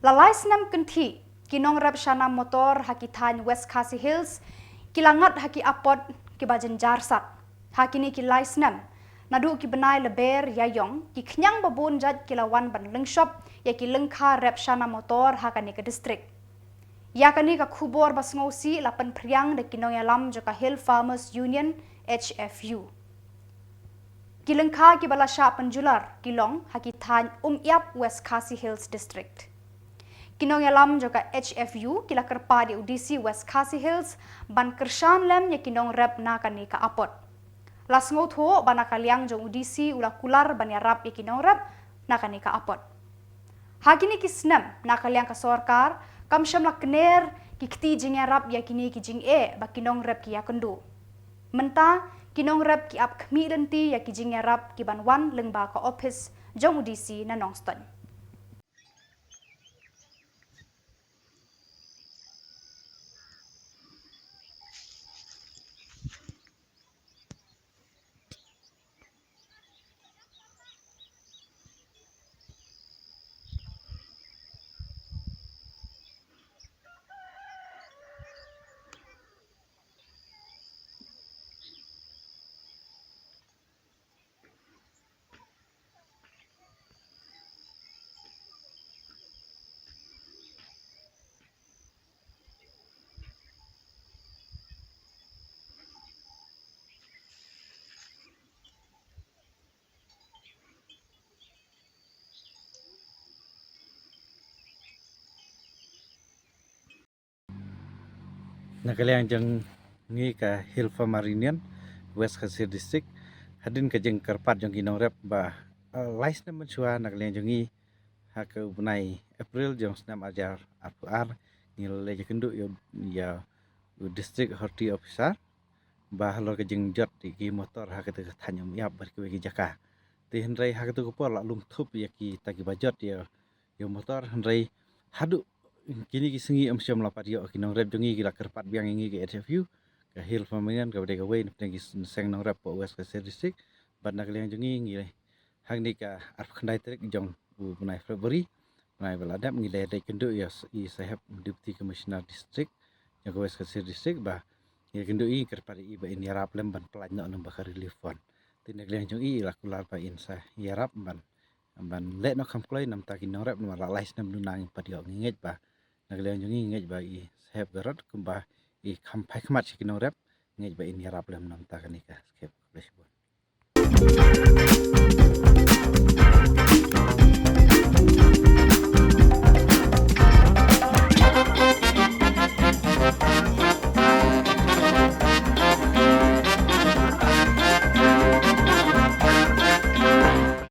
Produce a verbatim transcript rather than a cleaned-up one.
La lai snem kynthih, ki nongrep shana motor ha ki thaiñ West Khasi Hills ki la ngat ha ki apot kiba jynjar sat. Ha kine ki lai snem, naduh ki bnai Lber ïa ïong, ki khñiang babun jait ki la wan ban lyngshop ïa ki lyngkha rep shana motor ha kane ka district. Ïa kane ka khubor ba sngewsih la pynphriang da ki nongïalam jong ka Hill Farmers Union, H F U. Ki lyngkha kiba la shah pynjular ki long ha ki thaiñ Umyiap, West Khasi Hills District. Ki nongïalam jong ka H F U ki la kyrpad ïa u D C West Khasi Hills ban kyrshan lem ïa ki nongrep na kane ka apot. La sngewthuh ba na ka liang jong u D C u la kular ban ïarap ïa ki nongrep na kane ka apot. Ha kine ki snem, na ka liang ka sorkar kam shym la kner ki kti jingïarap ïa kine ki jingeh ba ki nongrep ki ïakynduh. Mynta, ki nongrep ki ap khmih lynti ïa ki jingïarap ki ban wan lyngba ka ophis jong u D C na Nongstoiñ. Na ka liang jong ngi ka Hill Farmer Union, West Khasi District, hadien ka jingkyrpad jong ki nongrep ba, eh, lai snem mynshuwa na ka liang jong ngi ha ka u bnai April jong snem arhajar arphew ar, ngi la leit ïakynduh ïa u, ïa u District Horti Officer ba halor ka jingjot ïa ki motor ha kata ka thaiñ Umyiap bad kiwei ki jaka. Te hynrei ha kata ka por la lum thup ïa kita kiba jot ïa ïa u motor, hynrei haduh kine ki sngi ym shym la pat ïoh. Ki nongrep jong ngi ki la kyrpad biang ïa ngi ka H F U, ka Hill Farmers Union, kaba dei kawei na pdeng ki seng nongrep hapoh West Khasi District, bad na ka liang jong ngi, ngi hangne ka arphew khyndai tarik jong u bnai February, bnai ba la dep, ngi la leit kynduh ïa i Saheb Deputy Commissioner District jong ka West Khasi District ba ngi kynduh ïa i, kyrpad ïa i ba in ïarap lem ban pynlait noh lyngba ka relief fund. Te na ka liang jong i la kular ba in sa ïarap ban ban leh noh kham kloi namar ki nongrep namar la lai snem duna ngim pat ïoh. Ngi ngeit ba na ka liang jong ngi, ngi ngeit ba i Saheb Garod kumba i kham phai khmat sha ki nongrep, ngi ngeit ba in ïarap lem namar kane ka skhem. Khublei shibun.